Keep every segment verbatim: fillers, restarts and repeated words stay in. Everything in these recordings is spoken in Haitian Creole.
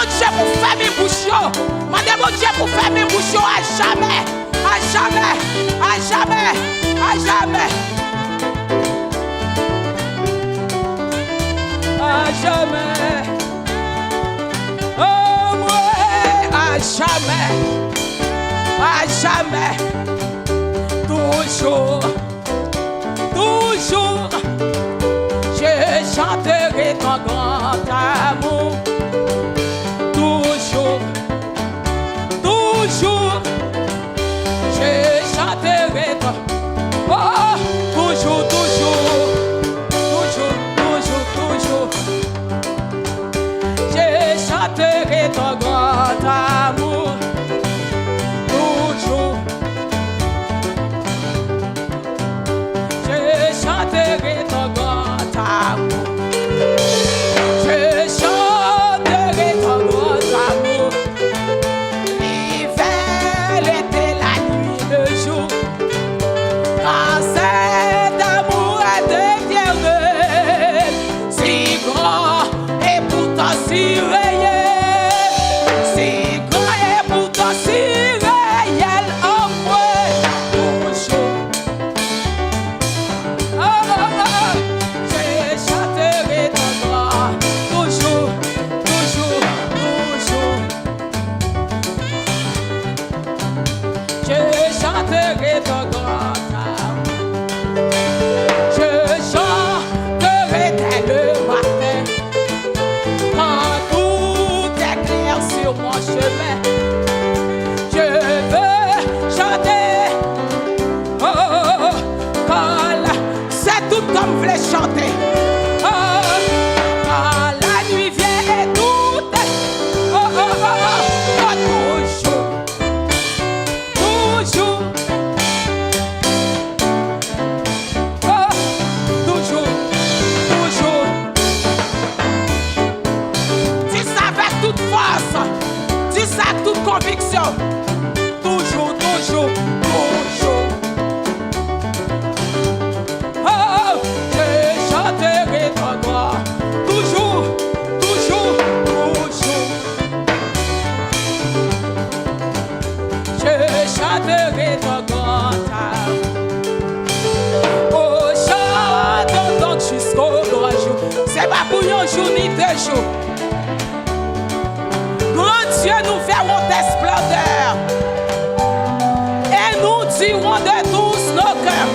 Bondye pou fèmen bouch yo. Mande Bondye pou fèmen bouch yo ajamè. Ajamè. Ajamè. Ajamè. Ajamè. Oh, mwen, ajamè. Ajamè. Toujou. Toujours, je chanterai ton grand amour. Toujours, toujours, je chanterai ton. Oh, toujours, toujours, toujours, toujours, toujours. Je chanterai ton grand amour. Toujours. Je chanterai ton grand amour. Je chanterai ton grand amour. L'hiver, l'été, la nuit, le jour. Car cet amour est éternel, si grand et pourtant si réel, si grand et pourtant si réel en moi. Toujours. Oh, oh, oh, je chanterai ton gloire. Toujours, toujours, toujours. Je chanterai ton grand amour. Je chanterai dès le matin. Quand tout est clair sur mon chemin, je veux chanter. Oh, oh, oh, oh, quand la, se tout kò m vle chante. Oh, quand la nuit vient et tout est, oh, oh, oh, oh, oh, toujours, toujours. Oh, toujours, toujours. Di sa avèk tout fòs. Di sa ak tout konviksyon. Toujours, toujours, toujours. Oh, je chanterai ton gloire. Toujours, toujours, toujours. Je chanterai ton grand amour. Oh, chantons donc jusqu'au grand jour. Se pa pou yon jou ni de jou. Grand Dieu, nous verrons tes splendeurs. Et nous dirons de tous nos cœurs.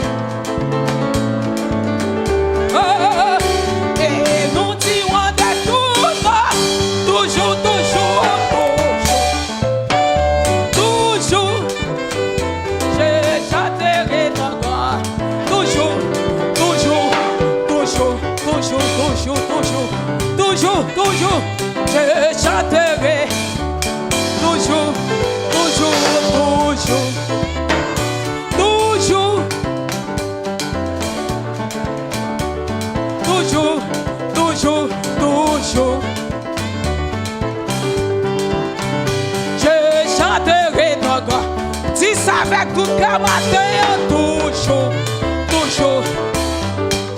Oh, et nous dirons de tout, toujours, toujours, toujours, toujours, je chanterai ton gloire. Toujours, toujours, toujours, toujours, toujours, toujours, toujours, toujours, je chanterai. Toujours, toujours, toujours, toujours. Toujours, toujours, toujours. Je chanterai ton gloire. Di sa avèk tout kè maten an. Toujours, toujours.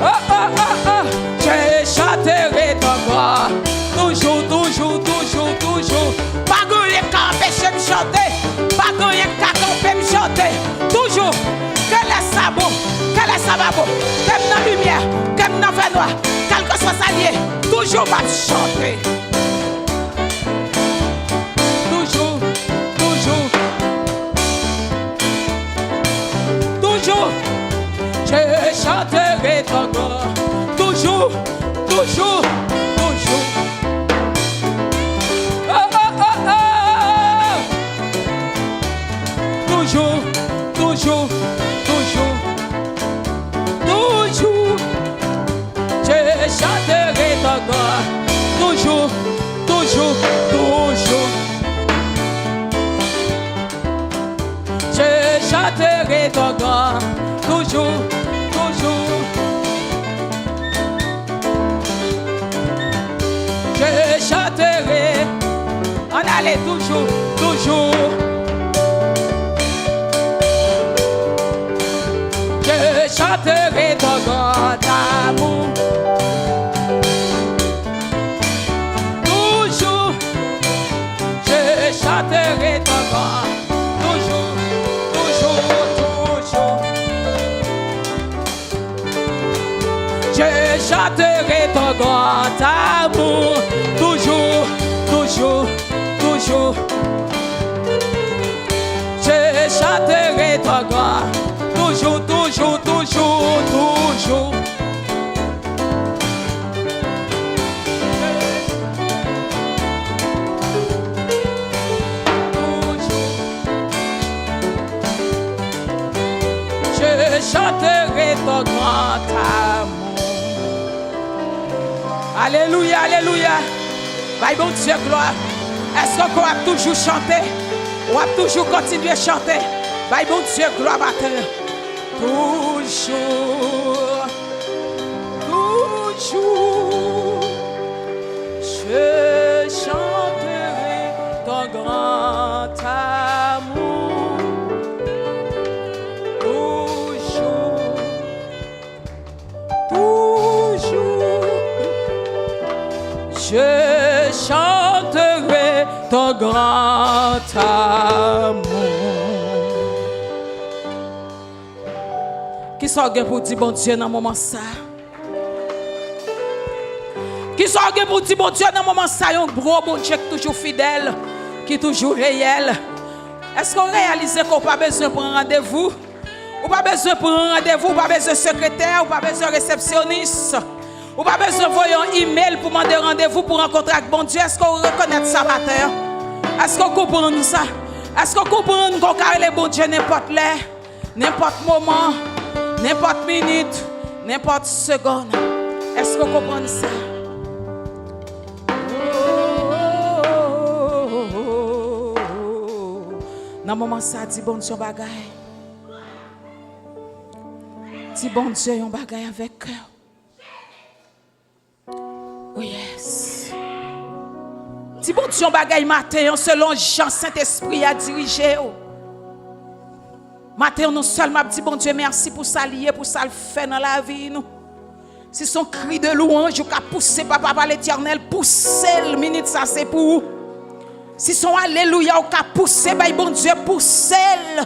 Oh, oh, oh, oh. Je chanterai ton gloire. Toujours, toujours, toujours, toujours. Pa gen anyen k ka anpeche m chante. Pa gen anyen k ka kanpe m chante. Toujou, ke lè sa bon, ke lè sa pa bon, ke m nan limyè, ke m nan fènwa, kèlkeswa sa l ye, toujou m ap chante. Toujou, toujou, toujou, je chanterai ton gloire. Toujou, toujou, toujou. Oh, oh, oh, oh. Toujours, toujours, toujours, toujours. Je chanterai ton gloire. Toujours, toujours, toujours. Je chanterai ton gloire. Toujours, toujours. Je chanterai. Ann ale toujou, toujou. Je chanterai ton grand amour. Toujours. Je chanterai ton grand amour, toujours, toujours, toujours. Je chanterai ton grand, toujours, toujours, toujours, toujours. Je chanterai ton grand amour. Alelouya, alelouya. Bay Bondye glwa. Èske w ap toujou chante? W ap toujou kontinye chante? Bay Bondye glwa maten. Toujours, toujours, je chanterai ton grand amour. Toujours, toujours, je chanterai ton grand amour. Kisa w gen pou di Bondye nan moman sa? Kisa w gen pou di Bondye nan moman sa? Yon gwo Bondye ki toujou fidèl, ki toujou reyèl. Èske w reyalize ke w pa bezwen pran randevou? Ou pa bezwen pran randevou, ou pa bezwen sekretè, ou pa bezwen resepsyonis. Ou pa bezwen voye yon imèl pou mande randevou pou rankontre ak Bondye. Èske w rekonèt sa maten an? Èske w konprann sa? Èske w konprann ke w ka rele Bondye nenpòt lè? Nenpòt moman, nenpòt minit, nenpòt segonn. Èske w konprann sa? Nan moman sa, di Bondye yon bagay. Di Bondye yon bagay avèk kè w. Oh yes. Di Bondye yon bagay maten an selon jan Sentespri a dirije w. Maten an, non sèlman ap di Bondye mèsi pou sa l ye, pou sa l fè nan lavi nou. Si se yon kri de lwanj ou ka pouse Papa pa Letènèl, pouse l, minit sa se pou ou. Si se yon alelouya ou ka pouse bay Bondye, pouse l.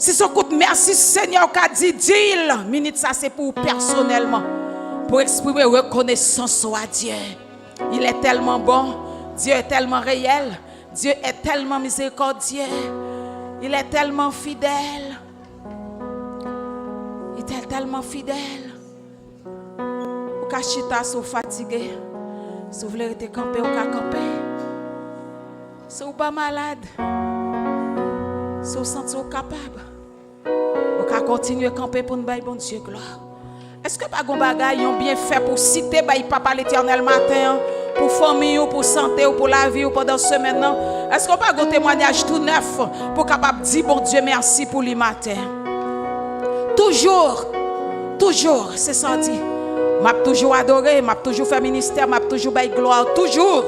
Si se yon kout mèsi Senyè ou ka di, di l, minit sa se pou ou pèsonèlman, pou eksprime rekonesans ou a Dye. Il est tellement bon, Dieu est tellement réel, Dieu est tellement miséricordieux, il est tellement fidèle, il est tellement fidèle. Ou ka chita si w fatige. Si w vle rete kanpe, ou ka kanpe. Si w pa malad, si w santi w kapab, ou ka kontinye kanpe pou n bay Bondye glwa. Èske pa gon bagay, yon byenfè pou w site bay Papa Letènèl maten an, pou fanmi w, pou sante w, pou lavi w pandan semèn nan? Èske w pa gon temwayaj tou nèf pou w kapab di Bondye mèsi pou li maten? Toujou, toujou, se sa w di. M ap toujou adore, m ap toujou fè ministè, m ap toujou bay glwa, toujou,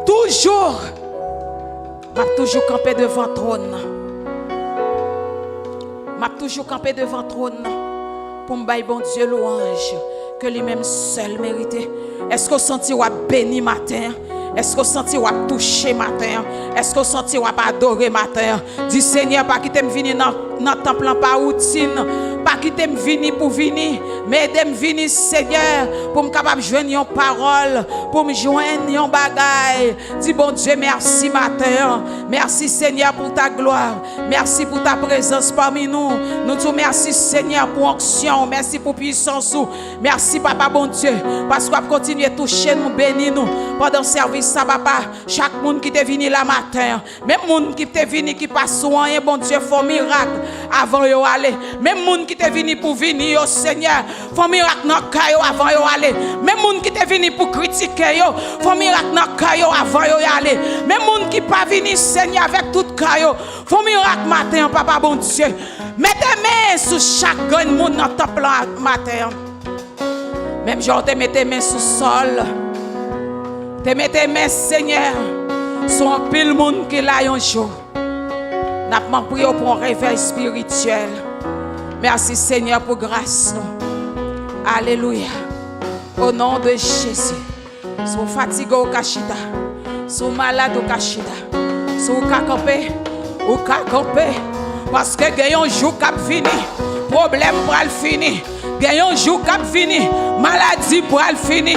toujou. M ap toujou kanpe devan twòn nan. M ap toujou kanpe devan twòn nan pou m bay Bondye lwanj ke li menm sèl merite. Èske w santi w ap beni maten an? Èske w santi w ap touche maten an? Èske w santi w ap adore maten an? Di, Senyè, pa kite m vini nan, nan tanp lan pa woutin. Pa kite m vini pou vini. Men ede m vini, Senyè, pou m kapab jwenn yon pawòl, pou m jwenn yon bagay. Di Bondye mèsi maten an. Mèsi, Senyè, pou ta glwa. Mèsi pou ta prezans pami nou. Nou di w mèsi, Senyè, pou onksyon w. Mèsi pou pwisans ou. Mèsi, Papa Bondye, paske w ap kontinye touche nou, beni nou pandan sèvis sa, Papa. Chak moun ki te vini la maten an, menm moun ki te vini ki pa sou anyen, Bondye, fè w mirak avan yo ale. Menm moun ki te vini pou vini yo, Senyè, fè w mirak nan kè yo avan yo ale. Menm moun ki te vini pou kritike yo, fè w mirak nan kè yo avan yo ale. Menm moun ki pa vini, Senyè, avèk tout kè yo, fè w mirak maten an, Papa Bondye. Mete men sou chak grenn moun nan tanp lan maten an. Menm jan w te mete men sou Sòl, te mete men, Senyè, sou anpil moun ki la yon jou. N ap priye w pou yon revèy espirityèl. Mèsi, Senyè, pou gras nou. Alelouya. O non de Jezi. Si w fatige, w ka chita. Si w malad, w ka chita. Si w ka kanpe, w ka kanpe. Paske gen yon jou k ap vini. Pwoblèm pral fini. Gen yon jou k ap vini, maladi pral fini.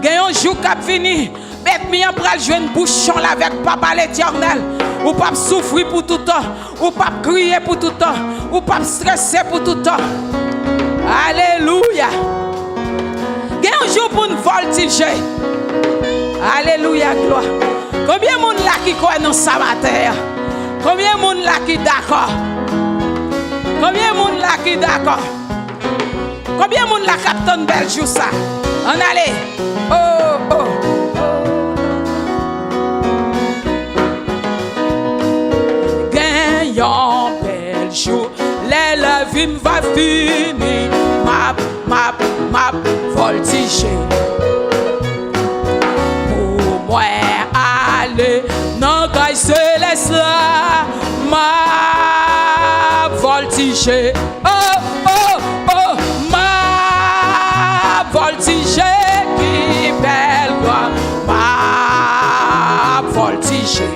Gen yon jou k ap vini, ènmi an pral jwenn bouchon l avèk Papa Letènèl. Ou p ap soufri pou toutan. Ou p ap kriye pou toutan. Ou p ap strese pou toutan. Alelouya. Gen yon jou pou n vòltije. Alelouya, glwa. Konbyen moun la ki kwè nan sa maten an? Konbyen moun la ki dakò? Konbyen moun la ki dakò? Konbyen moun la k ap tann bèl jou sa? Ann ale. Oh, oh. Gen yon bèl jou, lè lavi m va fini, m ap, m ap, m ap vòltije. Pou mwen ale nan kay selès la, m ap vòltije. Oh, oh, oh, m ap vòltije, ki bèl glwa, m ap vòltije.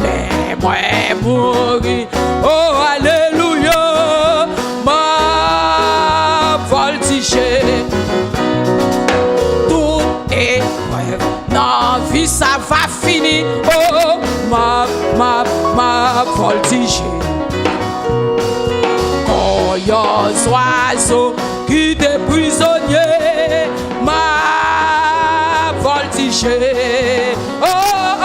Lè mwen mouri, oh, alelouya, m ap vòltije. Tout eprèv nan vi sa va fini, oh, m ap, m ap, m ap vòltije. Kon yon zwazo ki te prizonye, m ap vòltije. Oh,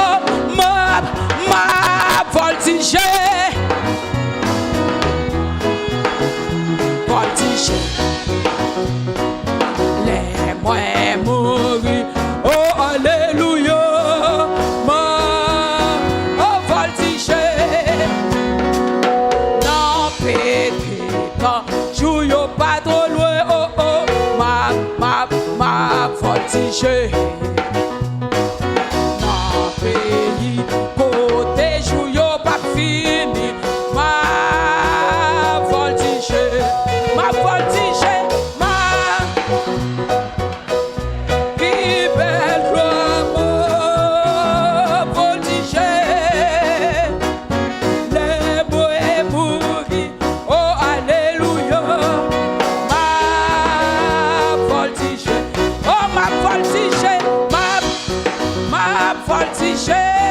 oh, m ap, m ap vòltije. Vòltije. Lè mwen mouri, oh, alelouya, m ap, oh, vòltije. Nan pete tan, jou yo pa twò lwen, oh, oh, m ap, m ap, m ap vòltije. Nan peyi kote jou yo p ap fini, m ap vòltije, m ap vòltije, m ap, ki bèl glwa, m ap vòltije. Lè mwen mouri, oh, alelouya, m ap vòltije, oh, m ap vòltije, m ap, m ap vòltije.